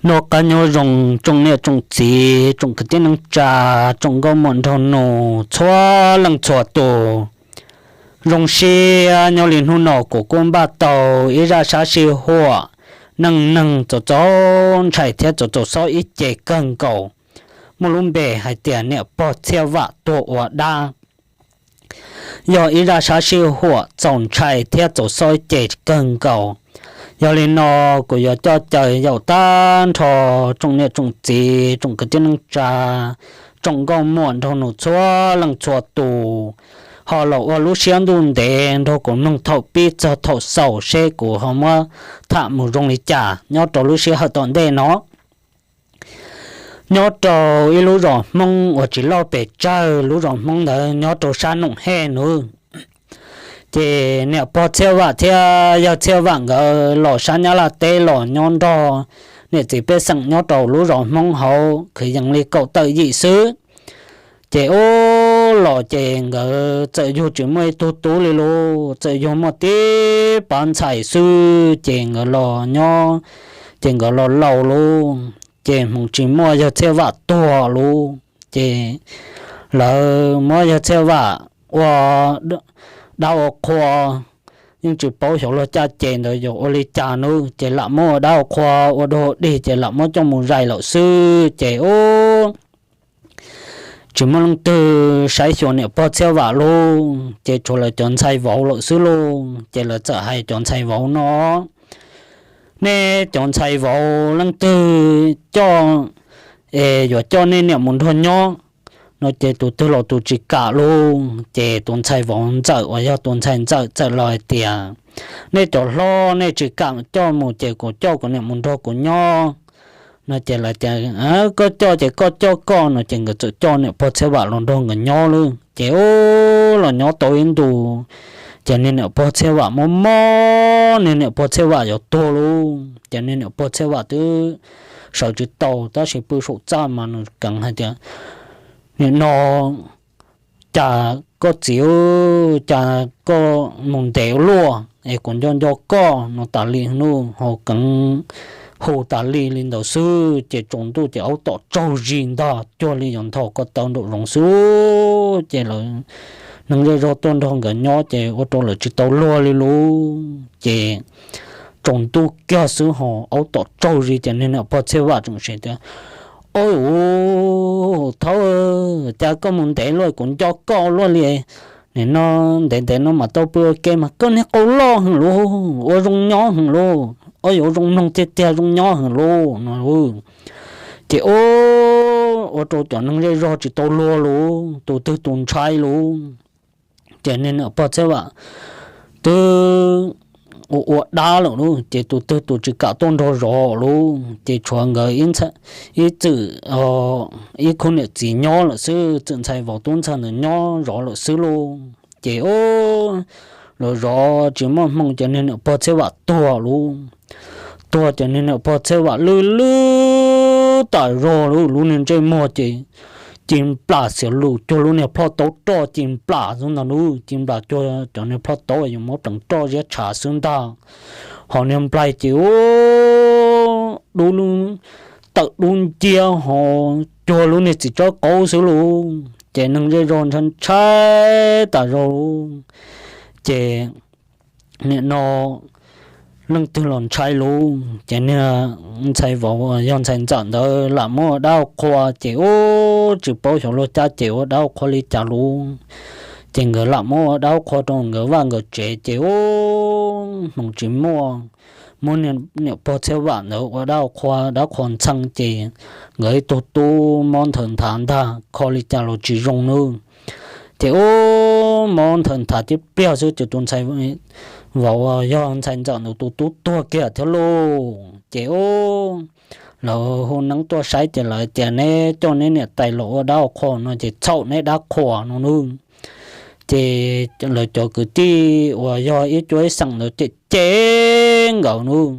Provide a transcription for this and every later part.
Noj qab nyob zoo tsoom niam tsoom txiv, tsoom kwv tij neej tsa, tsoom nkauj muam nraug nus txhua leej txhua tus. Zoo siab nyob li hnub no kuv kuj npaj tau ib zaj sab sij huam neej neeg txaus txaus ntshai thiab txaus txaus xob ib ce kawg nkaus, muaj lub npe hais tias niam pog Txhiaj Vam tuag ua dab. Yog ib zaj sab sij huam txaus ntshai thiab txaus xob ib ce kawg nkaus. Yog li no, kuv yuav coj caw yaum tag nrho tsoom niam tsoom txiv, tsoom kwv tij neej tsa, tsoom nkauj muam nraug nus txhua leej txhua tus, ho los ua lub siab ntuj ntev nrog kuv mloog thaum pib txog thaum xaus seb kuv ho muab tham mus zoo li cas nyob rau lub sij hawm tom ntej no. Nyob rau ib lub zos Hmoob uas tsis loj pes tsawg, lub zos Hmoob ntawd nyob rau sab Noom Hej nub. Ces niam pog Txhiaj Vam thiab yawg Txhiaj Vam nkawd los sab Nyab Laj teb los nyob nrog niam txiv pej xeem nyob rau lub zos Hmoob hauv kwv yees li kaum tawm yim xwb. Ces ub los ces nkawd txawm yug tsis muaj ib tug tub li lauj, txawm yug muaj tib pab ntxhais xwb, ces nkawd los nyob, ces nkawd los laus lauj, ces hmoov tsis muaj, yawg Txhiaj Vam tuag lauj, ces lawv muab yawg Txhiaj Vam ua dab ua qhua, yeej tsis paub xyov luag caj ces ntawd yuav ua li cas nub, ces lam muab ua dab ua qhua ua dog ua dig ces lam muab coj mus zais lawm xwb, ces ub tsis muaj leej twg saib xyuas niam pog Txhiaj Vam lauj, ces tshuav lawv cov ntxhais vauv lawm xwb lauj, ces lawv txawm hais cov ntxhais vauv no, nej cov ntxhais vauv leej twg coj es yuav coj nej niam mus nrog nyob no, ces tus twg los tus tsis kam lauj, ces tus ntxhais vauv ntxawm uas yog tus ntxhais ntxawm txawm los hais tias, nej cov hlob nej tsis kam coj mus ces kuv coj kuv niam mus nrog kuv nyob no, ces lawv tias, koj coj ces koj coj koj no, ces nkawd txawm coj niam pog Txhiaj Vam los nrog nkawd nyob lauj, ces ub los nyob tau ib ntus, ces niag niam pog Txhiaj Vam mob mob, niag niam pog Txhiaj Vam yuav tuag lauj, ces niag niam pog Txhiaj Vam twb sawv tsis tau tab sis pw saum txaj mas nws keev hais tias, nim no cas koj txiv, cas koj mus ntev ua luaj es kuv nco nco koj no tas li nub, ho keev hu tas li li ntawd xwb, ces tsaus ntuj ces aub tom tsaug zis ntag, cuag li yuav nthos ko taw nraum zoov xwb, ces lawv neeg zej zog tuaj nrog nkawd nyob ces ua rau lawv tsis tau luag li lauj, ces tsaus ntuj kiag xwb ho aub tom tsaug zis ces niag niam pog Txhiaj Vam tseem hais tias, ob, thaub, cas koj mus ntev luaj kuv nco koj luaj li, nim no ntev ntev no mam tau pw ua ke mas koj niag qau loj heev lauj, ua zoo nyob heev lauj, ob yuav zoo mloog tiag tiag zoo nyob heev lauj no. Ces ub ua rau cov neeg zej zog tsis tau luag lauj, tus twg tus ntshai lauj, ces niag niam pog Txhiaj Vam twb ua ua dab lawm lauj, ces tus twg tus tsis kam tuaj nrog zov lauj, ces tshuav nkawd ib txwm ib khub niam txiv nyob lawm xwb, txwm ntxhais vauv tub ntxhais ntawd nyob zov lawm xwb lauj. Ces ub los zov tsis muaj hmoo ces niag niam pog Txhiaj Vam tuag lauj. Tuag ces niag niam pog Txhiaj Vam lwj lwj tas zog lauj, lub niag ntsej muag ces ci nplas xiav lus cuag lub niag plhoj taub roj ci nplas xwb ntag lauj, ci nplas cuag cov niag plhoj taub yuav muab pleev roj ziab tshav xwb ntag. Ho niag nplaig ces ub dub tawm dub nciab ho cuag lub niag txiv tsawb qaub xwb lauj. Ces neeg zej zog ntshai ntshai tas zog lauj. Ces nim no leej twg los ntshai lauj, ces niag ntxhais vauv yog ntxhais ntxawm ntawd lam muab ua dab ua qhua ces ub tsis paub xyov luag caj ces ua dab ua qhua li cas lauj. Ces nkawd lam muab ua dab ua qhua rau nkawd vaj nkawd tsev ces ub hmoov tsis muaj, muab niam pog Txhiaj Vam ntawd ua dab ua qhua, dab qhua ntxhee ces nkawd ib tug tub mob nthawv nthav ntag, kho li cas los tsis zoo nawb. Ces ub mob nthawv nthav tib pliag xwb ces tus ntxhais vauv yog ntxhais ntxawm ntawd tus tub tuag kiag thiab lauj. Ces ub lawv hu neeb tuaj saib ces lawv tias neb coj neb niam tais los ua dab ua qhua no ces txhaum neb dab qhua no nawb. Ces lawv cov kwv tij uas yog ib cuab ib xeem ntawd cem cem nkawd nawb,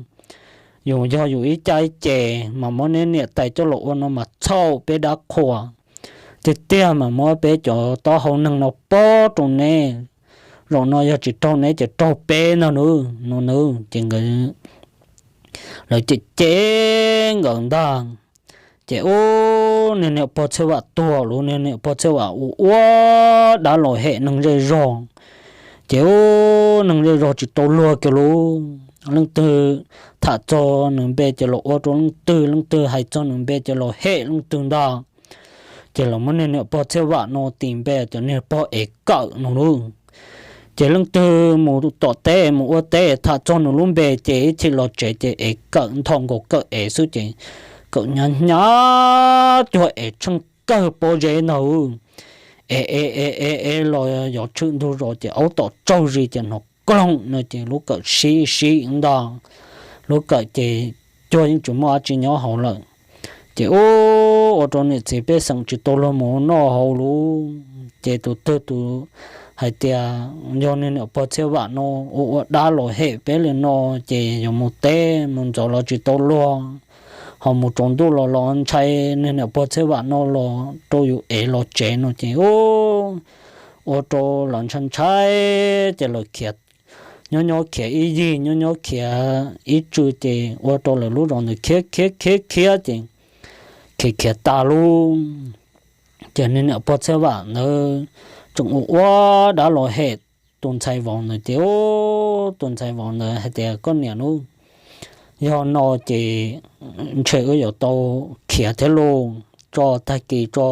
yus yog yus ib caj ib ces mas muab neb niam tais coj los ua no mas txhaum peb dab qhua. Tiag tiag mas muab peb cov taub hau neeg no pob rau neb, zaum no yog tsis raug neb ces raug peb ntag nawb no nawb. Ces nkawd lawv cem cem nkawd ntag. Ces ua niag niam pog Txhiaj Vam tuag lawm, niag niam pog Txhiaj Vam ua ua dab los hem neeg zej zog. Ces ua neeg zej zog tsis tau luag kiag lawm, leej twg tham txog nws npe ces los ua rau leej twg, leej twg hais txog nws npe ces los hem leej twg ntag. Ces los muab niag niam pog Txhiaj Vam no tis npe tias niag pog Ev Kawm no lauj. Ces leej twg mus tom teb mus ua teb tham txog nws lub npe ces ib chim los tsev ces Ev Kawm nthos nkaus Kawm Ev xwb ces Kawm hnyav hnyav cuag Ev tsheej kawg pob zeb ntag. Ev ev ev ev ev los yov tshwm ntug zos ces aub tom tsaug zis ces hnov kloog no ces lub kawm sib sib ntag. Lub kawm ces cuag yeej tsis muaj dab tsi nyob hauv lawm. Ces ua rau niam txiv pej xeem tsis tau luag mus noj haus lawm. Ces tus twg tus hais tias yog niag niam pog Txhiaj Vam no ua ua dab los hem peb li no, ces yuav mus teb mus ntxov los tsis tau luag, ho mus tsaus ntuj los los ntshai niag niam pog Txhiaj Vam no los rau yus ev los tsev no ces ua rau lawv ntshai ntshai ces lawv khiav, nyob nyob khiav ib yig nyob nyob khiav ib tsw ces ua rau lawv lub zos ntawd khiav khiav khiav khiav ces khiav khiav tas lawm. Ces niag niam pog Txhiaj Vam ntawd tseem ua ua dab los hem tus ntxhais vauv ntawd ces tus ntxhais vauv ntawd hais tias koj niam lub, yog no ces ntshe wb yuav tau khiav thiab lauj, tso tag kis tso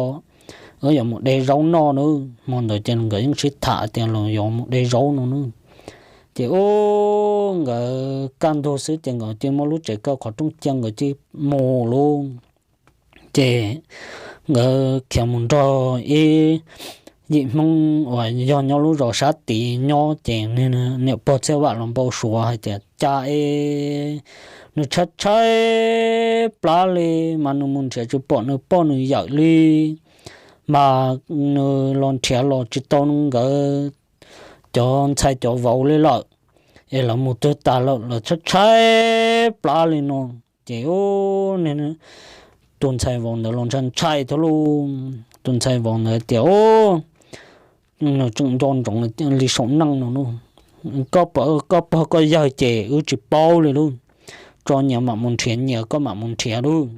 wb yuav mus de zaub noj nawb. Hmo ntawd ces nkawd yeej sib tham tias los yuav mus de zaub no nawb. Ces ua nkawd kaj ntug xwb ces nkawd cia muab lub tsev kaw qhov rooj cia nkawd cia mus lauj. Ces nkawd khiav mus nrog ib yim Hmoob uas yog nyob lub zos sab tid nyob ces niam pog Txhiaj Vam los npau suav hais tias cas es nws tshaib tshaib plab li, mas nws mus nrhiav tsis pom nws poj nws yawm li, mas nws los nrhiav los tsis tau nkawd cov ntxhais cov vauv li lawm, es lawv mus twg tas lawm los tshaib tshaib plab li no. Ces tus ntxhais vauv ntawd los ntshai ntshai thiab lauj. Tus ntxhais vauv ntawd tias, nws tseem nco ntsoov li saum neej no lauj, koj pog koj yawg ces wb tsis paub li lauj, tso nyias mam mus nrhiav nyias, koj mam mus nrhiav lauj.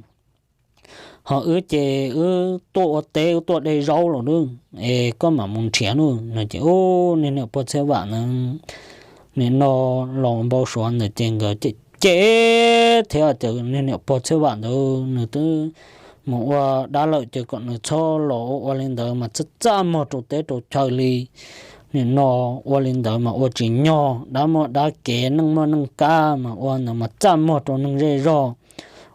Ho wb ces wb tuaj ua teb wb tuaj de zaub los lauj, es koj mam mus nrhiav lauj no ces ua niag niam pog Txhiaj Vam ntawd nim no los npau suav ntawd ces nkawd cem cem thiab tias niag niam pog Txhiaj Vam ntawd nws twb mus ua dab lawm ces kom nws txhob los ua ua li ntawd mas txaj txaj muag rau teb rau chaw li. Nim no ua li ntawd mas ua tsis nyog, dab muaj dab kev neej muaj neej kab mas ua ntawd mas txaj muag rau neeg zej zog.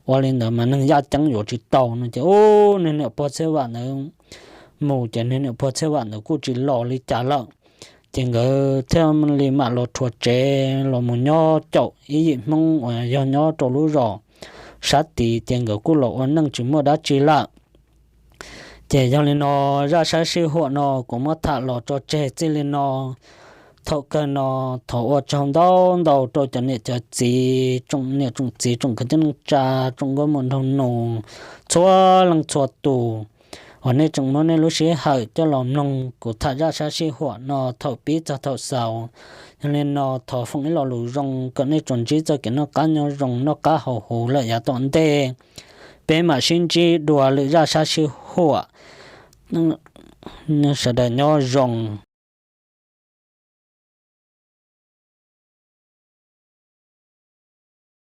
Ua li ntawd mas neeg yaj ceeb yuav tsis tau no ces ua niag niam pog Txhiaj Vam ntawd mus ces niag niam pog Txhiaj Vam ntawd kuj tsis los li cas lawm. Ces nkawd thiaj li mam los rhuav tsev los mus nyob caum ib yim Hmoob uas yog nyob rau lub zos sab tid ces nkawd kuj los ua neej tsis muaj dab tsi lawm. Ces yog li no, zaj sab sij huam no kuv muab tham los tso tseg txij li no. Thaum kawg no thov ua tsaug ntau ntau rau cov niam cov txiv, tsoom niam tsoom txiv, tsoom kwv tij neej tsa, tsoom nkauj muam nraug nus, txhua leej txhua tus uas nej tseem muab nej lub sij hawm coj los mloog kuv tham zaj sab sij huam no thaum pib txog thaum xaus. Yog li no thov foom ib lo lus zoo kom nej tsuas ntsib txoj kev noj qab nyob zoo noj qab haus huv lawm yav tom ntej. Peb mam sib ntsib dua lwm zaj sab sij huam. Sawv daws nyob zoo.